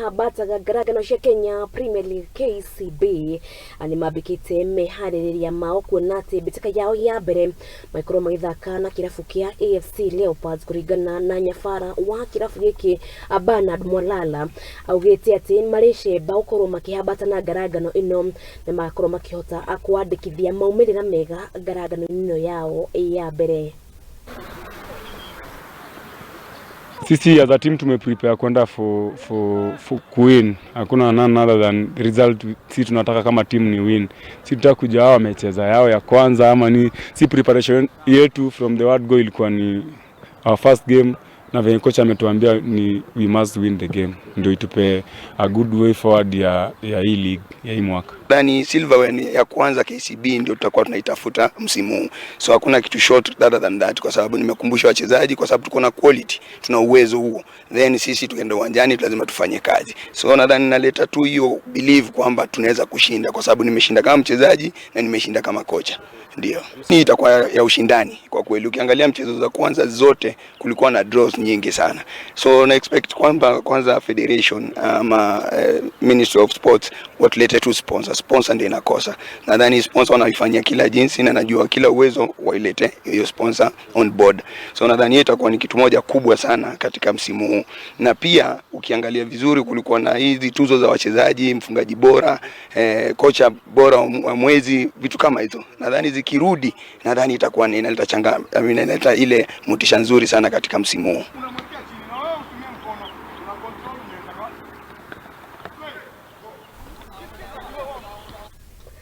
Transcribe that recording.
Mehambataga ngarangano cia Kenya Premier League KCB nĩ mambĩkĩte meharĩrĩria mao kuona atĩ mbĩtĩka yao ya mbere magĩkorwo magĩthaka na kĩrabu kĩa AFC Leopards. Kũringana na nyabara wa kĩrabu gĩkĩ Bernard Mwalala, augĩte atĩ marĩ cemba gũkorwo makĩhambata na ngarangano ĩno nĩ magakorwo makĩhota kwandĩkithia maumĩrĩra mega ngarangano ĩno yao ya mbere. Sisi as a team tumeprepare kwenda for kuwin. Hakuna none other than result. Si tunataka kama team ni win. Si tutaka kuja hao wamecheza yao ya kwanza ama ni si preparation yetu from the word go ilikuwa ni our first game, na venye kocha ametuambia ni we must win the game ndio itupe a good way forward ya hii league ya hii mwaka. Nadhani silverware ya kwanza KCB ndio tutakuwa tunaitafuta msimu huu, so hakuna kitu short other than that, kwa sababu nimekumbusha wachezaji, kwa sababu tuko na quality, tuna uwezo huo, then sisi tukienda uwanjani lazima tufanye kazi. So nadhani naleta tu hiyo believe kwamba tunaweza kushinda, kwa sababu nimeshinda kama mchezaji na nimeshinda kama kocha. Ndio hii itakuwa ya ushindani kwa kweli. Ukiangalia mchezo za kwanza zote kulikuwa na draws nyingi sana, so na expect kwamba kwanza federation ama Ministry of Sports watulete tu sponsor. Sponsor ndio inakosa. Nadhani sponsor wanaifanyia kila jinsi na najua kila uwezo wailete hiyo sponsor on board. So nadhani itakuwa ni kitu moja kubwa sana katika msimu huu, na pia ukiangalia vizuri kulikuwa na hizi tuzo za wachezaji, mfungaji bora, kocha bora wa mwezi, vitu kama hizo. Nadhani zikirudi, nadhani itakuwa inaleta changa, inaleta ile motisha nzuri sana katika msimu huu.